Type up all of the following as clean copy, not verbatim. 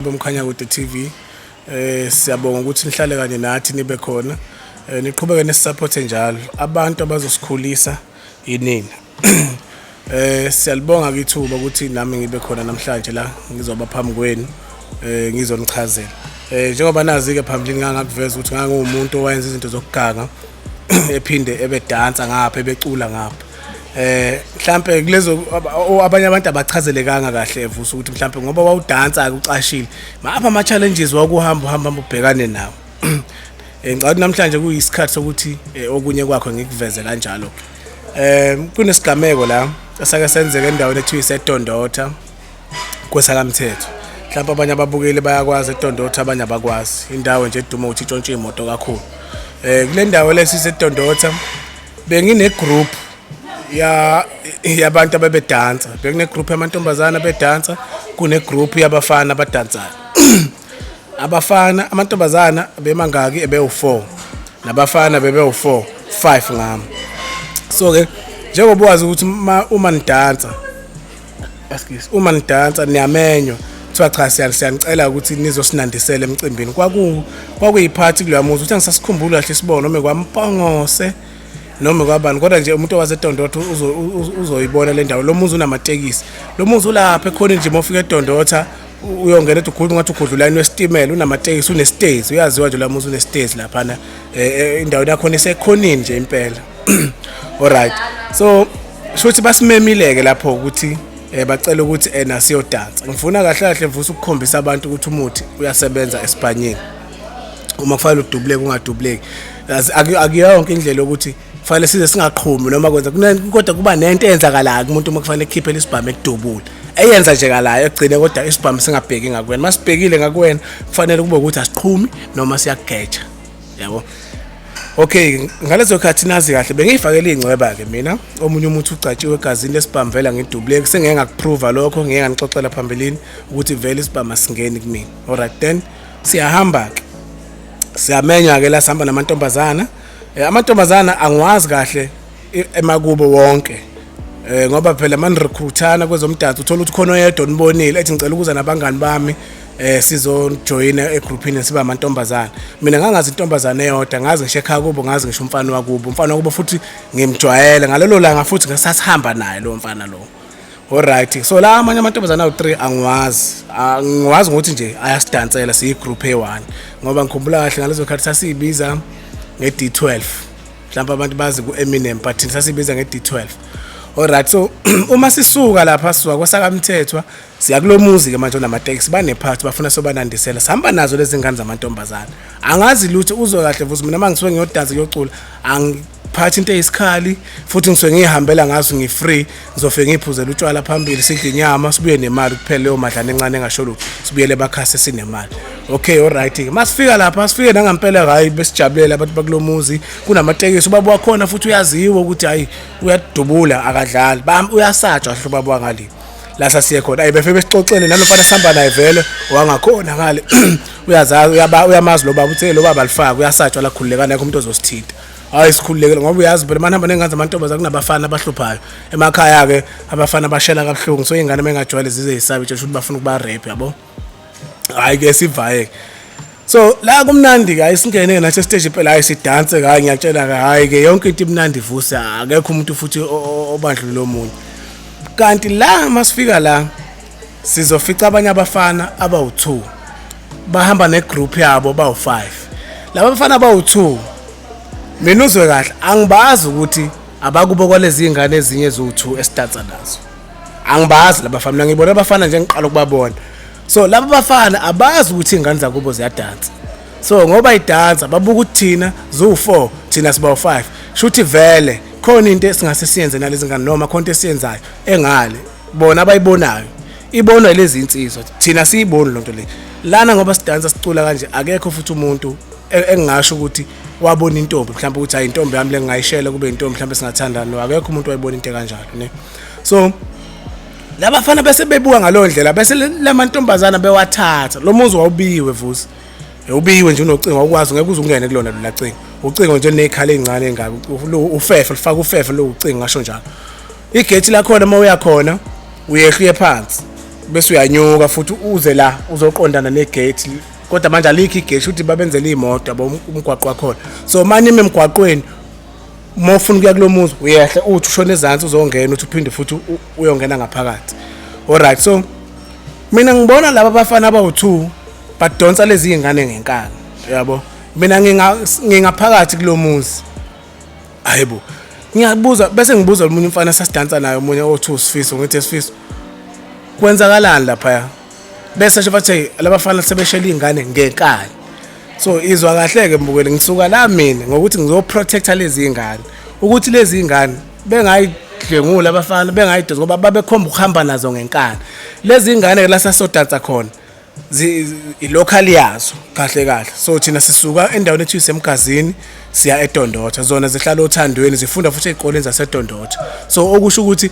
BoMkhanyakude TV, siyabonga ukuthi nihlale kanye nathi, nibe khona, niqhubeke nisisupport njalo. Abantu abazosikhulisa yinina. Siyalibonga kithuba ukuthi nami ngibe khona namhlanje la, ngizoba phambi kwenu, ngizonichazela. Njengoba nazi ke phambilini ngangakuveza ukuthi ngangumuntu owayenza izinto zokuganga, ephinde ebedansa ngapha, ebecula ngapha. Mhlambe kulezo abanye abantu abachazelekanga kahle evusa ukuthi mhlambe ngoba wawudansa ke ucashile, mapha ama challenges wakuhamba uhamba ubhekane nawo. Ngicabanga namhlanje kuyisikhathi sokuthi okunye kwakho ngikuveze kanjalo. Kunesigameko la esake senzeka endaweni ethiwa iseDondotha kwesakamthetho. Mhlawumbe abanye ababukeli bayakwazi eDondotha, abanye abakwazi. Indawo nje eduma ukuthi itshontshe imoto kakhulu. Kule ndawo lesiseDondotha bengine group ya yabantu ababedansa. Bekune group yamantombazana bedansa, kune group yabafana abadansayo. Abafana, amantombazana bemangaki? Ebewu4, nabafana bebewu4, 5 ngami. So ke njengoba wazi ukuthi uma nidansa, excuse, uma nidansa niyamenywa, kuthiwa cha, siyanicela ukuthi nizosinandisela emcimbini. Kwakuyiphathi kuloya muzi, ukuthi angisasikhumbuli kahle isibongo noma kwaMpongose noma kwabani, kodwa nje umuntu owaseDondotha uzoyibona le ndawo. Lo muzi unamatekisi, lo muzi ulapha ekhona nje. Uma ufika eDondotha uyongena ethi ukhuluma ngathi ugudla ulayini wesitimela, unamatekisi, unesitezi, uyaziwa nje la muzi unesitezi laphana. Indawo yakhona isekhonini nje impela. Alright, so shuthi basimemile-ke lapho ukuthi bacela ukuthi ena siyodansa. Ngifuna kahle kahle mvusa ukukhombisa abantu ukuthi umuthi uyasebenza esibhanyeni, uma kufanele udubuleke ungadubuleki. Akuyonke indlela yokuthi kufanele size singaqhumi noma kwenza, kodwa kuba nento eyenzakalayo kumuntu uma kufanele ekhiphele isibhamu ekudubule, eyenza nje kalayo egcine, kodwa isibhamu singabheki ngakuwena. Masibhekile ngakuwena, kufanele kube ukuthi asiqhumi noma siyakugeja, yabo. Okay, ngalezo khathi nazi kahle bengiyifakele ingcweba ke mina. Omunye umuthi ugcatshiwe egazini lesibhamu, vele ngidubuleke. Sengeke ngakuprova lokho, ngeke nganixoxela phambilini ukuthi vele isibhamu asingeni kumina. Alright, then siyahamba ke, siyamenywa ke la, sihamba namantombazana. Amantombazana angiwazi kahle emakubo wonke, ngoba phela mani recruitana kwezomdanso, uthola ukuthi khona oyedwa onibonile ethi ngicela ukuza nabangani bami, sizojoyina egroupini, siba amantombazana. Mina ngangazi intombazana eyodwa, ngazi ngisho ekhaya kubo, ngazi ngisho umfana wakubo, umfana wakubo futhi ngimjwayele. Ngalelo langa futhi ngasasihamba naye lo mfana lo. Alright, so la amanye amantombazana awu3 angiwazi, angiwazi ngokuthi nje ayasidansela, siyi group A1, ngoba ngikhumbula kahle ngalezo khathi sasiyibiza nge-D12. Mhlawumbe abantu bazi ku-Eminem, but thina sasibiza nge-D12. Alright, so uma sisuka lapha, sisuka kwasakamthethwa, siya kulo muzi ke manje onamatekisi, banephathi, bafuna sobanandisela. Sihamba nazo lezi ngane zamantombazana, angazi lutho. Uzwe kahle vusi, mina mangisuke ngiyodansa, ngiyocula, angiphathi into eyisikhali futhi, ngisuke ngihambela ngazo, ngi-free. Ngizofike ngiphuzele utshwala phambili, sidle inyama, sibuye nemali kuphela, leyo madlana encane engasho lutho, sibuyele ebakhasi sinemali. Okay, alright ke, masifika lapha, sifike nangampela, hayi, besijabulela abantu bakulomuzi. Kunamatekisi, ubaba wakhona futhi uyaziwa ukuthi hayi, uyadubula, akadlali, uyasatshwa hle ubaba wangale la sasiye khona. Ayi, befike besixoxele nalomfana sihamba naye, vele wangakhona ngale uyazazi, uyamazi lo baba, uthe lo baba alifaki, uyasatshwa la, khululekana, akho umuntu ozosithinta. Hayi, sikhululekile, ngoba uyazi phela manihamba nengane zamantombazane kunabafana abahluphayo emakhaya ke, abafana bashela kabuhlungu. So ingane mengajwayele zize yisabe nje ukuthi bafuna ukuba rape, yabo. Hayi ke, sivaye ke. So la kumnandi ke, ayisingene nathi stage impela, hayi, sidanse ke, hayi, ngiyakutshela ke, hayi ke, yonke into imnandi vusa, akekho umuntu futhi obandlulula omunye. Kanti la masifika la sizofica abanye abafana abawu2, bahamba negroup yabo, bawu5 laba bafana bawu2. Mina uzwe kahle, angibazi ukuthi abakubo kwalezi ingane ezinye eziwu2 esidansa nazo, angibazi labafana. Mina ngibona abafana nje, ngiqala ukubabona. So laba bafana abazi ukuthi ingane zakubo ziyadansa. So ngoba idansa, babuka ukuthi thina ziwu4, thina siba u5, shuthi vele khona into esingase siyenze nalezi ngane, noma khona into esiyenzayo engale bona abayibonayo, ibonwa lezi insizwa, thina siyiboni lonto le lana. Ngoba sidansa sicula kanje, akekho futhi umuntu engingasho ukuthi wabona intombi mhlawumbe ukuthi hayi, intombi yami le, ngingayishela kube intombi mhlawumbe singathandana. No, akekho umuntu wayibona into kanjalo ne. So labafana bese bebuka ngaleyo ndlela, bese lamantombazana bewathatha. Lo muzi wawubiwe vusi, ubiwe nje, unocingo, awukwazi, ngeke uze ungene kulona lona cingo, ucingo nje nezikhala ezincane engaka, ufefe lufaka ufefe lo ucingo, ngasho njalo. Igethi lakhona, uma uya khona uyehla uye phansi. Bese uyanyuka futhi uze la uzoqondana negate, kodwa manje alikho igate, ukuthi babenzela iy'moto yabo umgwaqo wakhona. So manje ime emgwaqweni, uma ufuna ukuya kulo muzi uyehla uthi ushone ezansi uzongena, uthi uphinde futhi uyongena ngaphakathi. Alright, so mina ngibona laba bafana abawu-2 badonsa lezi iy'ngane ngenkani, yabo. Mina ngingaphakathi kulo muzi, hayibo, ngiyabuza, bese ngibuza omunye umfana sasidansa naye, omunye othi uSifiso, ngithi, "Sifiso, kwenzakalani laphaya?" Bese nje bathi labafana sebeshela iy'ngane ngenkani. So izwa kahle-ke mbukeli, ngisuka la mina ngokuthi ngizoprotecta lezi y'ngane, ukuthi lezi y'ngane bengayidlwenguli abafana, bengayidosi, ngoba babekhomba ukuhamba nazo ngenkani. Lezi y'ngane-ke la sasodansa khona i-local yazo kahle kahle. So thina sisuka endaweni ethiwa isemgazini siya eDondotha, zona zihlala othandweni, zifunda futhi ey'koleni zaseDondotha. So okusho ukuthi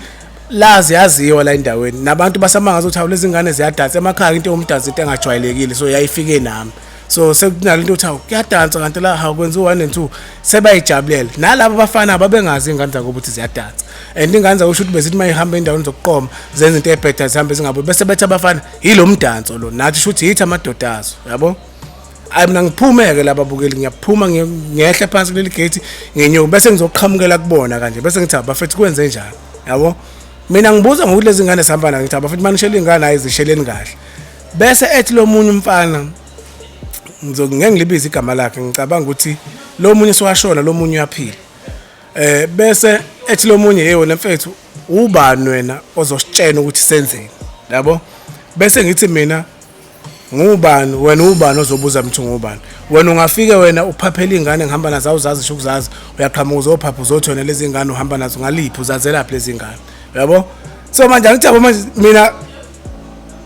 la ziyaziwa la endaweni, nabantu basamangaza ukuthi hawu, lezi ngane ziyadansa. Emakhaya into yomdanso into engajwayelekile, so yayifike nami. So sekunale nto ukuthi hawu, kuyadansa kanti la, hawu, kwenziwa 1 and 2, sebayijabulela. Nalabo bafana babengazi ingane zakubo ukuthi ziyadansa, and ingane zakusho ukuthi bezithi uma ihamba endaweni zokuqoma zenza into ebheda, zihambe zingabuyi, bese bethi abafana yilo mdanso lo, nathi shuthi yithi amadoda azo, yabo. Hayi, mina ngiphume-ke la babukeli, ngiyaphuma ngehle phansi kuleli gate, ngenyuka, bese ngizoqhamukela kubona kanje, bese ngithi, "Abafethu, kwenze njani?" Yabo, mina ngibuza ngokuthi lezi ngane sihamba nazo, ngithi, "Abafethu, manishela iy'ngane, hayi, zisheleni kahle." Bese ethi lo munye umfana, ngeke ngilibize igama lakhe, ngicabanga ukuthi lo munye sewashona, lo munye uyaphila, bese ethi lo munye, "Hey wena mfethu, ubani wena ozositshena ukuthi senzeni?" Yabo, bese ngithi mina, "Ngubani wena? Ubani ozobuza mthi ngubani wena? Ungafike wena uphaphela ingane ngihamba nazo, awuzazi ngisho ukuzazi, uyaqhamuka uzophapha, uzothi wena lezi ngane uhamba nazo ngaliphi? Uzazelaphi lezi ngane?" Yabo, so manje angithi, yabo, manje mina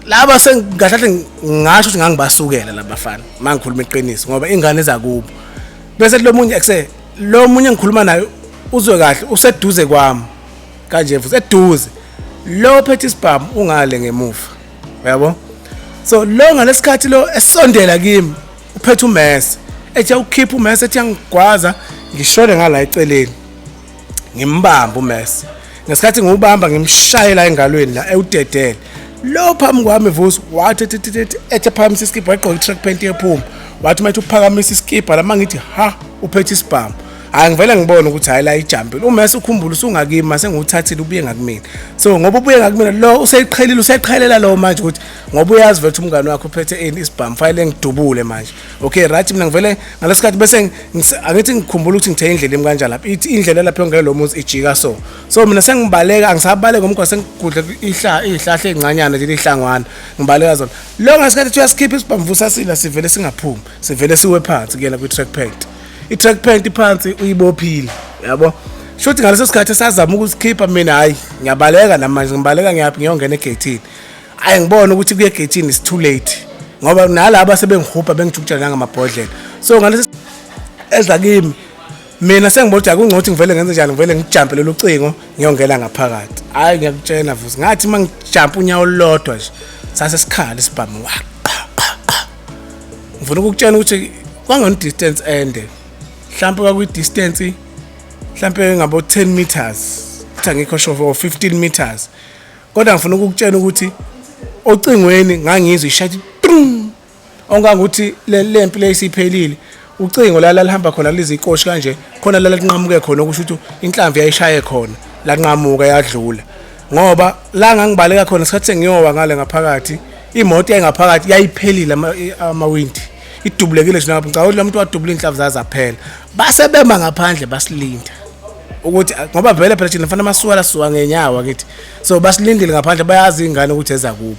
laba sengahle ngasho ukuthi ngangibasukela labafana mangikhuluma iqiniso, ngoba ingane ezakubo. Bese lo munye ekuse lo munye engikhuluma naye, uzwe kahle, useduze kwami kanje futhi eduze, lo phethe isibhamu ungale ngemuva, uyabo. So lo ngalesikhathi lo esondela kimi uphethe umese, ethi ukhipha umese, ethi angigwaza, ngishone ngala eceleni, ngimbamba umese. Ngesikhathi ngiwubamba ngimshayela engalweni la, ewudedele lo phambi kwami. Vusi wathi ethi ethi phakamisa iskibha, wayegqoke i-track pant yephuma, wathi mayethi uphakamisa iskibha la, mangithi ha, uphethe isibhamu. Hayi, ngivele ngibone ukuthi hayi, la ijampile umese. Ukhumbula usungakimi, mase ngiwuthathile, ubuye ngakumina. So ngoba ubuye ngakumina lo useyiqhelile, useqhelela lo manje ukuthi ngoba uyazi vele ukuthi umngane wakhe uphethe ini, isibhamu, fanele ngidubule manje. Okay, right, mina ngivele ngalesikhathi bese angithi ngikhumbula ukuthi ngithe indlela imi kanjani lapha, ithi indlela lapha yongena lo muzi ijika. So mina sengibaleka, angisabaleka ngomgwaqo, sengigudle ihlahla ey'ncanyana nje, ihlangwana, ngibaleka zona. Lo ngasikhathi ethi uyasikhipha isibhamu, vusasila sivele singaphumi, sivele siwe phansi kuyena kwi-track pant. I-track pant phansi uyibophile, yabo. Shuthi ngaleso sikhathi sazama ukusikhipha, mina hayi, ngiyabaleka namanje, ngibaleka ngiyaphi? Ngiyongena egeyithini. Hayi, ngibona ukuthi kuye egeyithini is too late, ngoba nalaba sebengihubha, bengijukujela nangamabhodlela. So ngaleso eza kimi mina sengibona ukuthi akungcono ukuthi ngivele ngenze njani, ngivele ngijampe lolu cingo ngiyongena ngaphakathi. Hhayi, ngiyakutshela vusi, ngathi uma ngijampa unyawo olulodwa nje, sase sikhala isibhamu, wa qa qa qa. Ngifuna ukukutshela ukuthi kwangona distance ende, mhlawumbe kwakwi-distance mhlawumbe ngabo 10 meters, futhi angikho sure, or 15 meters, kodwa ngifuna ukukutshela ukuthi ocingweni ngangizwa ishaya tung, ongangokuthi le lempi le isiphelile. Ucingo la lalihamba khona lizikoshi kanje khona, la linqamuke khona, okusho ukuthi inhlamvu yayishaye khona lanqamuka yadlula, ngoba la ngangibaleka khona isikhathi sengiyowa ngale ngaphakathi, imoto yayingaphakathi yayiphelile, amawindi idubulekile nje ngapha. Ngicabanga ukuthi lo muntu wadubula inhlamvu zazaphela. Base bema ngaphandle basilinda ukuthi ngoba vele phela thina fanele masuka suka ngenyawo akithi, so basilindile ngaphandle, bayazi ingane ukuthi eza kubo.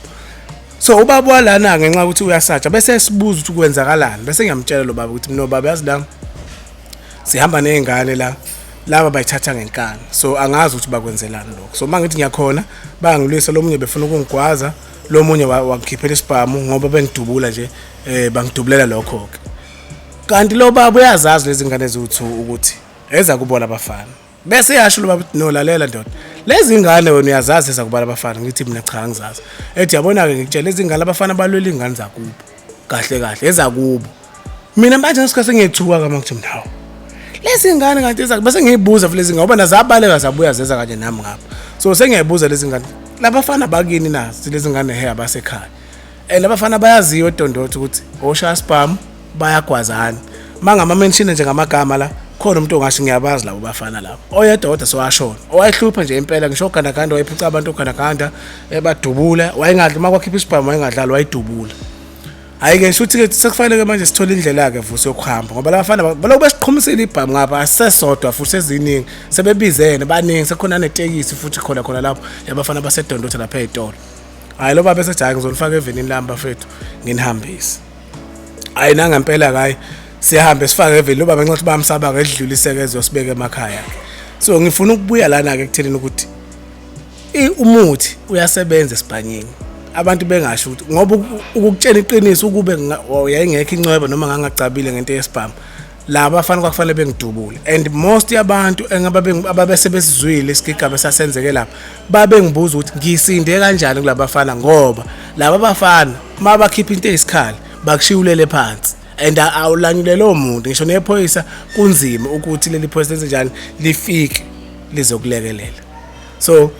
So ubaba walana, ngenxa yokuthi uyasatsha, bese sibuza ukuthi kwenzakalani, bese ngiyamtshela lo baba ukuthi mina baba, yazi la sihamba nezingane la, laba bayithatha ngenkani, so angazi ukuthi bakwenzelani lokho. So mangithi ngiyakhona bayangilwisa, lo munye befuna ukungigwaza, lo munye wangikhiphela isibhamu ngoba bengidubula nje, bangidubulela lokho ke. Kanti lo baba uyazazi lezi ngane eziwu-2 ukuthi eza kubona abafana. Bese yasho lo baba ukuthi, "No, lalela ndoda, lezi ngane wena uyazazi eza kubona abafana." Ngithi mina, "Cha, angizazi." Ethi, "Yabona-ke, ngikutshela, lezi ngane abafana balwela iy'ngane zakubo kahle kahle, ezakubo." Mina manje ngesikhathi sengiyethuka kama ngithi mina, hawu, lezi ngane kanti eza, bese ngiyibuza futhi lezi ngane, ngoba nazabaleka zabuya zeza kanye nami ngapha. So sengiyayibuza lezi ngane Labafana bakini nazi lezi ngane he abasekhaya. And labafana bayaziwa eDondotha ukuthi oshaya sibhamu, bayagwazana. Mangama mention nje ngamagama la, khona umuntu ongasho, ngiyabazi labo bafana labo. Oyedwa kodwa sowashona, owayehlupha nje impela, ngisho ogandaganda wayephuca abantu ogandaganda, ebadubula. Wayengadli uma kwakhipha isibhamu, wayengadlali, wayidubula. Hhayi-ke, shuthi-ke sekufanele-ke manje sithole indlela-ke, Vusi, yokuhamba, ngoba labafana balokhu besiqhumisile ibhamu ngapha. Asisesodwa futhi, seziningi, sebebizene baningi, sekukhona netekisi futhi khona khona lapho yabafana baseDondotha lapha ey'tolo. Hhayi, lo baba esethi, "Hhayi, ngizonifaka evenini lami, bafethu, nginihambise." Hhayi, nangempela-ke, hhayi, siyahambe sifake eveni lo baba, nxa bayamsaba-ke, edluliseke ezosibeka emakhaya. So ngifuna ukubuya lana-ke ekuthenini ukuthi umuthi uyasebenza esibhanyeni, abantu bengasho ukuthi, ngoba ukukutshela iqiniso, ukube yayingekho incweba noma ngangacabile ngento yesibhamu, laba bafana kwakufanele bengidubule. And most yabantu ababese besizwile isigigaba esasenzeke lapha babengibuza ukuthi ngisinde kanjani kulaba bafana, ngoba laba bafana mabakhipha into eyisikhali bakushiya ulele phansi and awulanyulelwa muntu, ngisho nephoyisa kunzima ukuthi leli phoyisa lenze njani, lifike lizokulekelela. So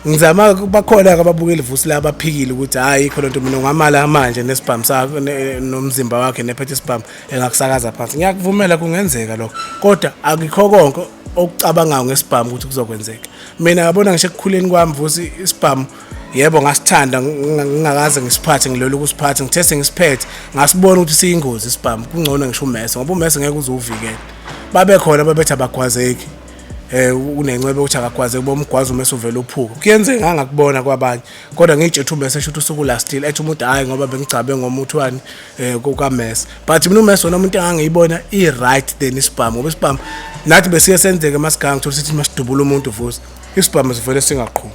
ngizama, bakhona ababukeli, Vusi, la abaphikile ukuthi hayi, ikho lento, mina ungamala manje nesibhamu sakho nomzimba wakhe nephethe isibhamu engakusakaza phansi. Ngiyakuvumela, kungenzeka lokho, kodwa akikho konke okucabangayo ngesibhamu ukuthi kuzokwenzeka. Mina yabona, ngisho ekukhuleni kwami, Vusi, isibhamu yebo ngasithanda, ngingakaze ngisiphathe, ngilwela ukusiphatha. Ngithe sengisiphethe ngasibona ukuthi siyingozi isibhamu, kungcono ngisho umese, ngoba umese ngeke uze uwuvikele. Babe khona babethi abagwazeki, unencwebe ukuthi akagwazeki, bomgwaza umese uvele uphuka. Kuyenzeka ngangakubona kwabanye, kodwa ngiyitshethe umese esho ukuthi usuke ulastile, ethi umuntu, "Hhayi, ngoba bengigcabe ngomuthi wani kukamese." But mina umese wona umuntu engangiyibona i-right than isibhamu, ngoba isibhamu nathi besiye senzeke masiganga, thola sithi masidubula umuntu, Vusi, isibhamu sivele singaqhumi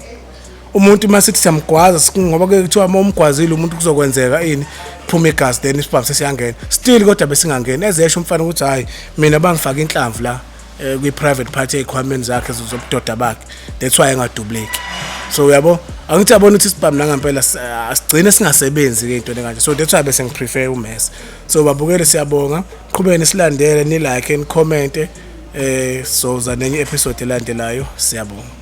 umuntu. Uma sithi siyamgwaza, ngoba ke kuthiwa uma umgwazile umuntu kuzokwenzeka ini, phuma igazi, then isibhamu sesiyangena still, kodwa besingangeni. Ezesho umfana ukuthi, "Hhayi, mina bangifaka inhlamvu la kwi-private part ey'khwameni zakhe zobudoda bakhe, that's why engadubuleki." So uyabo, angithi yabona ukuthi isibhamu nangempela asigcine singasebenzi-ke ey'ntweni kanje. So that's why bese ngiprefer umese. So babukele, siyabonga, qhubeke nisilandele, ni-like, ni-commente. Soza nenye episode elandelayo. Siyabonga.